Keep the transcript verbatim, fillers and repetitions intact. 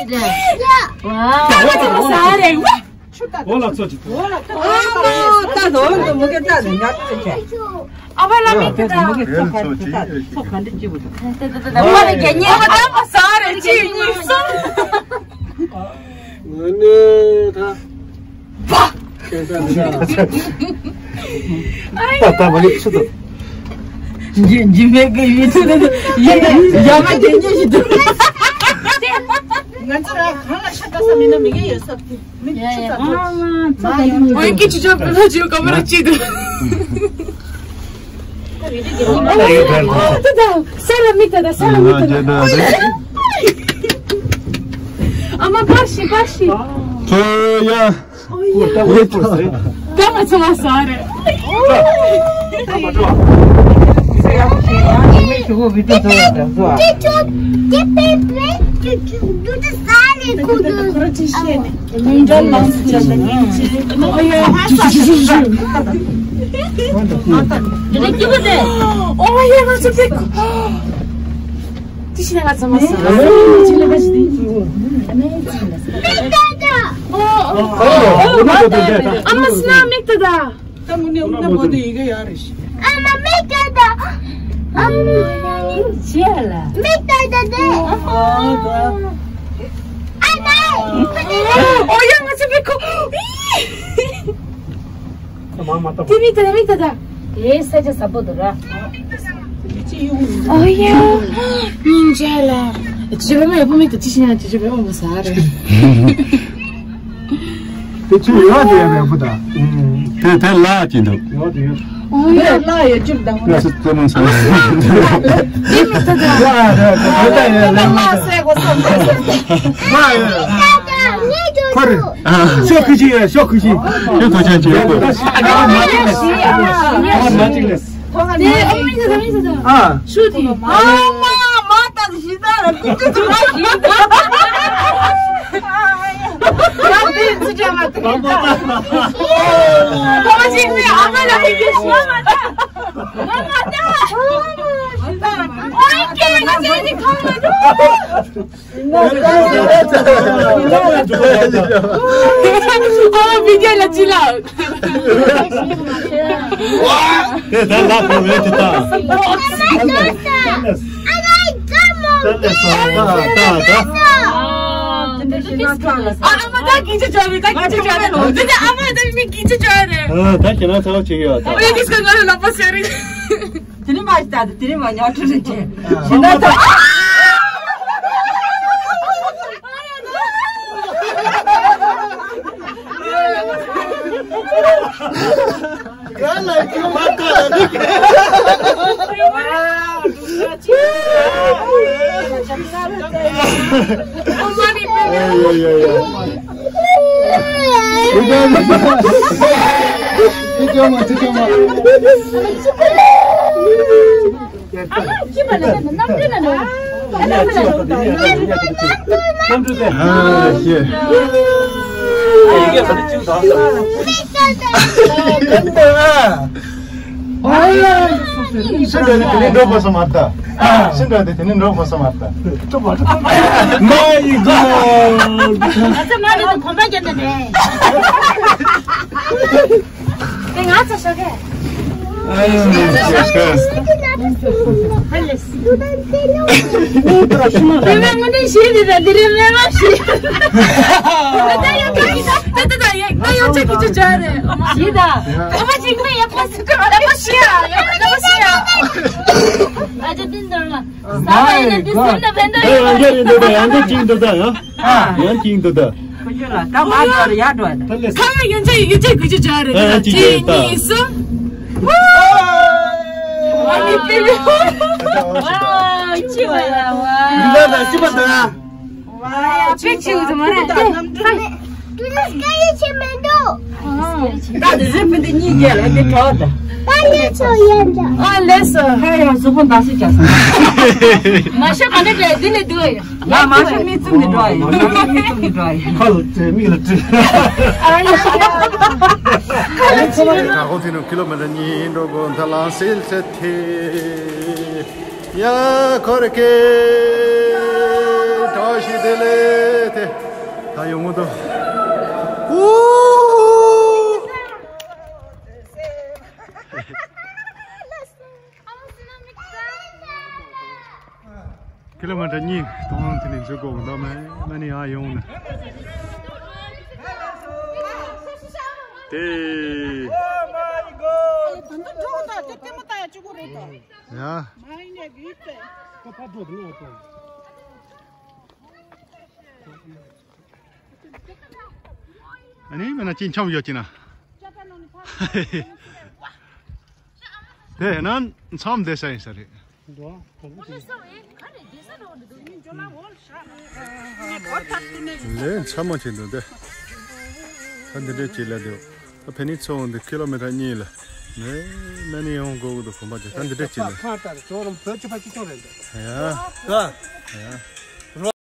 ཨ་ལ་ཚོ་ཅིག་ཨ་ད་དོ་འདི་མུ་གེ་ད་ནི་ཉག་ཅིག་ཆེ། ཨ་བ་ལ་མི་ཏི་ད། མུ་གེ་ཚོ་ག་ཚོ་ག་འདི་ཅི་བུ་ད། ད་ད་ད་ད་བ་ལ་རྒྱ་ཉེ་བ་ད་པ་ས་རེ་ཅི་ཉི་སོ། ང་ནི་ད། ད་ད་མ་ལི་ཆུ་ད། འཇི་འཇི་མེད་གི་ཡུལ་དུ་ཡ་ཡ་མ་དེ་ཉེ་ཞིག་ཏུ། ང་ཚོ་ར་གང་ལ་ཤ་ཀ་ས་མིན་ན་མི་གེ་ཡོད་སོབ་ཏི་མི་ཆུ་ད་ཏོ། ཨོ་ཡ་ཀི་ཆུ་ཆོ་པི་ལ་ཆུ་ཀ་མ་ར་ཅི་དུ། ད་ད་ས་ལ་མི་ད་ད་ས་ལ་མི་ད་ད། ཨ་མ་པ་ཤི་པ་ཤི། ཁྱོད་ཡ། ཨོ་ཡ། ད་ང་ཚོ་ལ་ས་རེད། ཨ་མ་སྣ་མིག་ཏུ་ད། ད་མུ་ནེ་མུ་ནེ་མོ་དེ་ཡི་གེ་ཡ་རེ་ཤི། ཨ་མ་མིག་ཏུ་ད། ཨ་མ་ཅི་ལ། མིག་ཏུ་ད་དེ། ཨ་ད། ཨ་ན། ཨོ་ཡ་ང་ཚོ་མིག་གོ། ད་མ་མ་ད། དེ་མིག་ཏུ་ད་མིག་ཏུ་ད། ཨེ་ས་ཆ་ས་པོ་དུ་ར། ཨོ་ཡ། སྙིང་རྗེ་ལ། ཅི་བེ་མ་ཡ་པོ་མིག་ཏུ་ཅི་ཤི་ཡ་ཅི་ཅི་བེ་མ་མ་ས་རེ། དེ་ཆུ་ཡོད་དེ་རེད་བུ་ད། དེ་དེ་ལ་ཅི་འདུག་ཡོད་དེ་ཡོད། ཨོ་ཡ་ལ་ཡ་ཅིག་ད་ཧུ། ང་ཚོ་ཙེ་མོ་ས། དེ་མིག་ཏུ་ད། ཡ་རེད་དེ་ད་ཡ་ལ་མ་ས་གོ་སམ་དེ་སམ་དེ། མ་ཡ། ཁོ་རེ། ཤོག་ཁུ་ཤི་ཡ་ཤོག་ཁུ་ཤི། ཤོག་ཁུ་ཤི་ཡ་ཤོག་ཁུ་ཤི། ཨ་མ་ཅིག་ལས། ཨ་མ་ཅིག་ལས། དེ་ཨ་མ་ཡིན་ཟེར་ད་ཡིན་ཟེར་ད། ཨ། ཤུ་དེ། ཨ་མ་མ་ད་ཞི་ད་ར་ཀུ་ཀུ་ཅི་མ་ཞི་ད། ཡང་དེ་ཚི་ཅ་མ་ཏི་ཀི་ད། ཨ་མ་ཅིག་མི་ཨ་མ་ལ་ཧི་ཀི་ཤི་མ་ད། ཨ་མ་ད། ཨ་ཀེ་ང་ཚོ་ནི་ཁ་མ་འགྲོ། ཨ་བི་ཀེ་ལ་ཅི་ལ། དེ་ད་ལ་ཕུ་བེ་ཅི་ད། ཨ་མ་ད་གི་ཅི་ཅོ་རེ་ད་གི་ཅི་ཅོ་རེ། དེ་ཨ་མ་ད་མི་གི་ཅི་ཅོ་རེ། ད་ཁྱེད་རང་ཚ་བ་བྱེད་ཀྱི་ཡོད་ད། ཨོ་ཡ་དིས་ཀ་ང་ལ་ལབ་པ་ཟེར་རེད། དེ་ནི་མ་ཤི་ད་དེ་ནི་མ་ཉོ་ཁྲི་རེ་ཅེ་ཤི་ན་ད། ཤི་འདོད་དེ་དེ་ནི་འགྲོ་དགོས་སོ་མ་ད། ཤི་འདོད་དེ་དེ་ནི་འགྲོ་དགོས་སོ་མ་ད། མ་ཡི་གོ། ཨ་ཙི་མ་རེད་དུ་གོམ་པ་རྒྱབ་ན་རེད། དེ་ང་ཚོ་ཤོག་གེ། ཨ་ཡོ་ཤོག་གེ། དེ་ང་ནི་ཤི་ནི་རེད་འདི་རེད་མེད་མ་ཤི། ད་ཡོང་ད་ཡོང་ད་ཡོང་ད་ཡོང་ཆ་གི་ཆུ་ཅོ་རེད། ཤི་ད། ཨ་མ་ཅིག་མེད་ཡ་ཕ་སི་ཀ་ཨ་མ་ཤི་ཡ་ཡ་ཨ་མ་ཤི་ཡ། ཨ་ཅག་དེ་འདོར་ལ། ས་བ་ཡིན་ན་དེ་སེམས་ན་བེན་ད་ཡོད། ཡང་ཡང་ཡིན་འདོད་ད་ཡང་འདོད་ཅིག་འདོད་ད་ཡང་། ཡང་ཅིག་འདོད་ད། ཁོ་ཚོ་ལ་ད་མ་འགྲོ་རེ་ཡ་འགྲོ་ད། ཁ་ཡོན་ཆ་ཡོན་ཆ་གུ་ཅི་ཅོ་རེད། ཡང་ཅིག་འདོད་ད། ཅི་བ་ལ་བ། ཡིན་ད་ད་ཅི་བ་ད། ཅི་ཅི་བ་ད་མ་རེད། ད་དེ་རིང་ཕན་དེ་གཉིས་རྒྱལ་ལ་དེ་གྲོགས་ད། ད་ལས་ཚོ་ཡན་ད། ཨ་ལས་སོ། ཧ་ཡང་གཟུགས་པོ་འདར་སི་རྒྱག་སོང་། མ་ཤོ་ག་འདྲ་འདྲ་འདི་ནས་འདུག་ཡ། ང་མ་ཤོ་མིག་བཙུམ་ནས་འགྲོ་ཡ། མ་ཤོ་མིག་བཙུམ་ནས་འགྲོ་ཡ། ཁ་ལ་བྲེ་མིག་ལ་བྲེ། ཨ་ཡ། ཁ་ལ་བྲེ། ད་ཁོ་ཚོ་ནི་ཀི་ལོ་མི་ཊར་གཉིས་འགྲོ་དགོས་ད་ལང་སིལ་ཚེ་ཐེ། ཡ་ཁོར་ཁེ། བཀྲ་ཤིས་བདེ་ལེགས། དེ་ད་ཡོང་ངོ་དོ། ཨུ། ཀི་ལོ་མི་ཊར་གཉིས་གཏོང་དེ་ནས་འཛུལ་དགོས་འདུག་མེད་མ་ནི་ཨ་ཡོང་ན། དེ། ཡ། ཨ་ནི་མེད་ན་ཅི་འཆམ་ཡོད་ཅི་ན། དེ་ན་མཚམས་བསྡད་ས་ཡིན་ས་རེད། ལས་མཚམས་མ་བྱེད་འདུག་དེ། ད་འདི་འདྲས་བྱེད་ལ་དེ། ད་ཕན་ནི་ཚོ་འོང་དུ་ཀི་ལོ་མི་ཊར་གཉིས་ལ། མེད་མ་ནི་ཡོང་དགོས་ཀྱི་འདུག་གོམ་པ་དེ་ད་འདི་འདྲས་བྱེད་ལ། ཡ། ཡ།